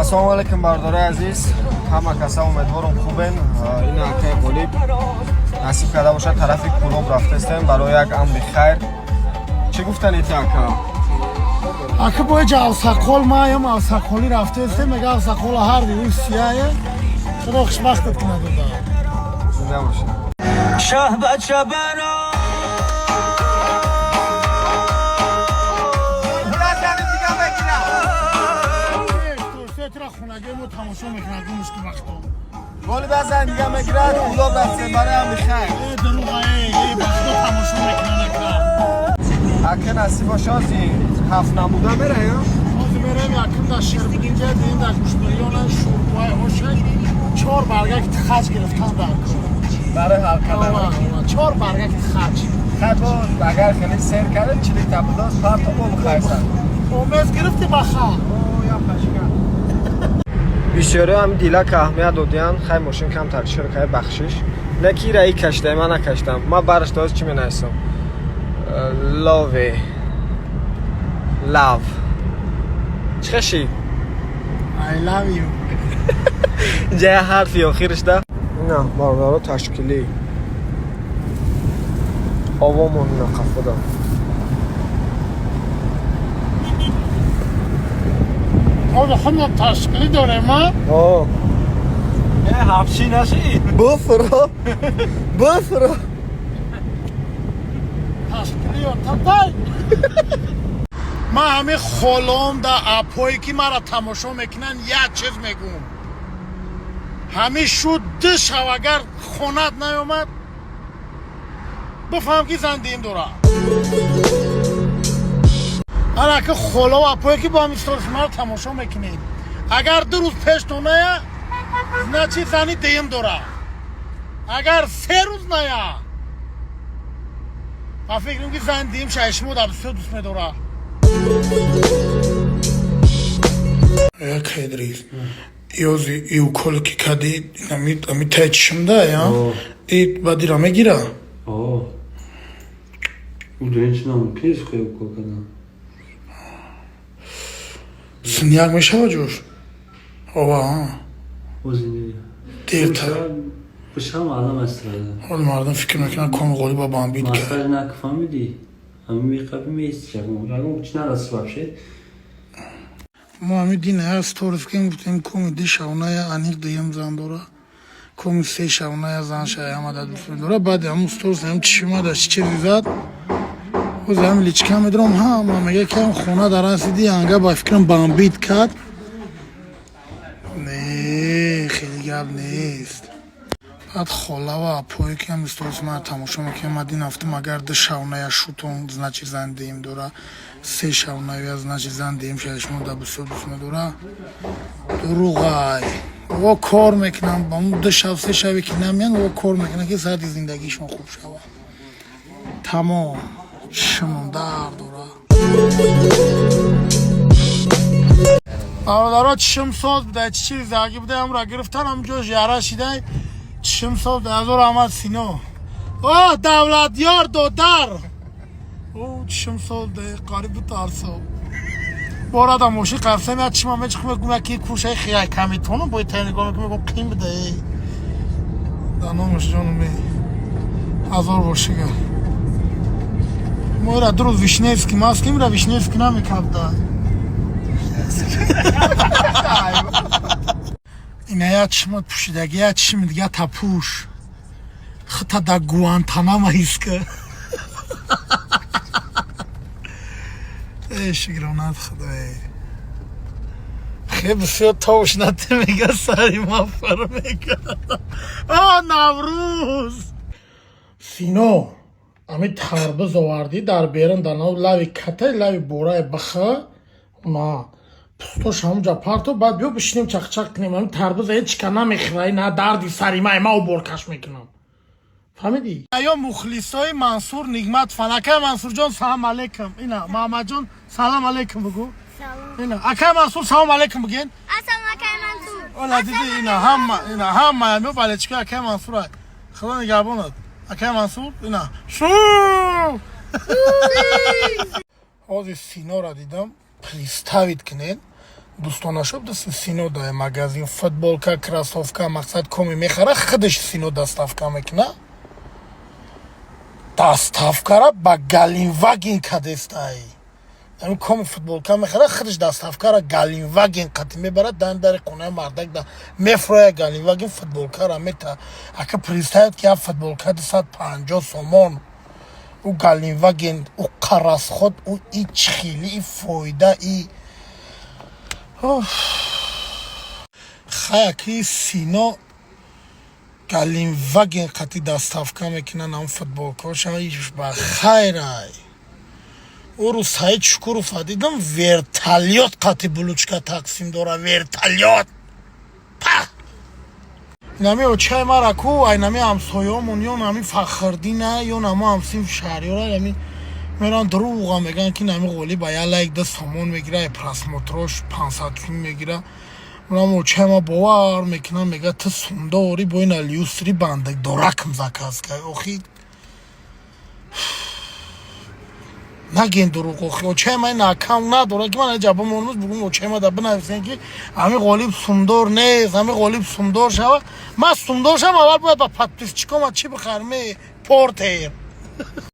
Ассалому алайкум, бародарои азиз, ҳама каса, умедворам, хубен. Ин акаи Ғолиб насиб карда бошад, тарафи Кӯлоб рафтастем барои як амри хайр. Чӣ гуфтанед, ака? Ака, бояҷа авсақол маям, авсақолӣ рафтаестем. Мега, авсақола ҳар рӯз сияе. Худо хушбахтат кунад, дода. Зинда бошед. Шаҳбача бара. Тира хонагии мо тамошо мекунад, гумш ки вақто. Ғолиб аз дига мегирад. Кӯлоб рафтем барои амри хайр. Э, дурӯға, э, ба худо, тамошо мекунад, ака. Ака, насиб боша, ози ҳафт намуда мераем. Ҳозир мерем, якум дар шербиринҷа, дуюм дар гӯштбирёна, шӯрбои оша, чор баргаки тихаҷ гирифтан дар кор. Барои ҳал кардан. Чор баргаки тихаҷ. Хай, бо агар хеле сер кардем, чилик табудоз парто бо бухайсан. Омез гирифти баха. Бисёриҳо ҳам дилака аҳамият додиянд. Хай, мошин камтар ширкай, бахшиш, не ки ира и кашидай, ман накаштам. Ман бараш доз чӣ менависам? Лове, love чӣ хеши? I love you. Инҷа як ҳарфи охирашда. Ина, бародаро, ташкилӣ овомон, ина қафода. Мо худмон ташкилӣ дорем, а? О. Ҳафшӣ нашӣ. Буфро, буфро. Ташкилиё татай. Ман ҳамин холом да апое ки маро тамошо мекунанд, як чиз мегӯм: ҳамин шуд, ду шав агар хонат наёмад, бифаҳм, ки зан дин дора. Ана ки холову апое ки бо ҳамин сторис маро тамошо мекунед, агар 2 рӯз пештон ная, значит, зани дуюм дора. Агар 3 рӯз ная, ба фикрам, ки зани дуюм шумо дар бисёр дӯст медора. Як Идрис, ёзи и уколе ки кади, ами тай чишмда я, и бадира мегира? О. Удоен чи намумкин нест, хӯя укол кардан. Синяк мешава ҷош, ова? Ози не. Дертар. Бошам алам астрада. Ҳоли мардум фикр мекунанд, коми Ғолиба бомбид кард. Массаж нак, фаҳмидӣ? Ҳамин меқапи, меисти, ягон чи нараси вообще. Мо ҳами дина як сторис кем, гуфтем, коми ду шавная, аниқ дуюм зан дора, коми се шавная, зан шаямада дӯст медора. Баъди ҳамун сторис ҳам чишимада чизи зад. Боз ҳами личка медорам, ҳама мега, ки ҳам хона дар расиди, анга ба фикрам бомбид кард. Не, хеле гап нест. Баъд холава апое ки ҳам сторис мана тамошо мекунем, ман дин ҳафтум, агар ду шавная шутон, значит, зан дуюм дора, се шавная, значит, зан дуюм шумо да бисёр дӯст медора. Дурӯғай. Во кор мекунам, ба ду шав, се шаве ки намеян, во кор мекунам, ки саати зиндагишон хуб шавад. Тамом, чишмон дард дора, бародаро. Чишм соз буда, чӣ чизи заги буда, ҳамра гирифтан, ҳам ҷош яра шидай. Чишм соз буда. Ҳазор раҳмат, Сино. О, Давлатёр додар, о, чишм соз буда, қариб битарсо. Борада мошин қафсам, як чишма мечиқм, мегум, яки кушаи хияй камитонам, бо тай нигоҳ мекунам, мегум, қим буда. Эй, даномаш ҷонум, эй, ҳазор бошига. Мо ира ду рӯз Вишневский маским, ира Вишневский намекарда. Ина як чишмат пӯшидаги, як чишми дига тапӯш, хита да Гуантанамо ҳис ка. Э, шукронат худое. Хе, бисёр товш нате, мега, сари ма фар мега. О, Наврӯз, Сино, ами тарбуз овардӣ, дар берун дар нав лави катай, лави борай баха на пустош, ҳамунҷа парто. Баъд биё бишинем, чақчақ кунем. Ами тарбуза ҳеч ка намехӯра, на дарди сари май, ма уборкаш мекунам, фаҳмидӣ? Ё мухлисои Мансур Нигмат, фалакай Мансурҷон, салом алейкум. Ина Маҳаммадҷон, салом алейкум бугӯ. Ина акай Мансур, салом алейкум буген. Ассалому акай Мансур. Ола диди, ина ҳама, ина ҳама ами балечки акай Мансур. Худо нигаҳбонат, акай Мансур. Ина шу ҳозир Синора дидам. Представить кунед. Дӯстонашо даст Сино да магазин футболка, кроссовка, мақсад, коми мехара, худаш Сино доставка мекуна. Доставкара ба Гелендваген кадестай. Ами коми футболка мехара, худаш доставкара Гелендваген қати мебарад, дан дари хонаи мардак да мефроя Гелендваген, футболкара мета. Ака, представить, ки як футболка 250 сомон, ӯ Гелендваген, ӯ расход, ӯ и чихили и фоида и хаяки. Сино Гелендваген қати доставка мекунан ам футболкаоша, ба хайрай. Ӯ рӯз Саид Шукурова дидам, вертолёт қати булочка тақсим дора, вертолёт. Па инами очаи мара ку, айнами ҳамсоёмон, ё нами Фахрдина, ё намо ҳамсин Шаҳриёра, ами меран дурӯға мегӯянд, ки нами Ғолиб а як лайк 2 сомон мегира, просмотрош 500 сум мегира. Унам очаи ма бовар мекунам, мега: «Ту сумдорӣ, бо ина люстри бандак доракм заказ кай». Охи, наген дурӯғ. Охи, очаи ма ин аккаунт надора, ки ман ҷаба монмуз бугум. Очаи ма да бинависем, ки ами Ғолиб сумдор нест. Ами Ғолиб сумдор шава, ман сумдор шавам, аввал бояд ба подписчикома чӣ бихарме? Портер.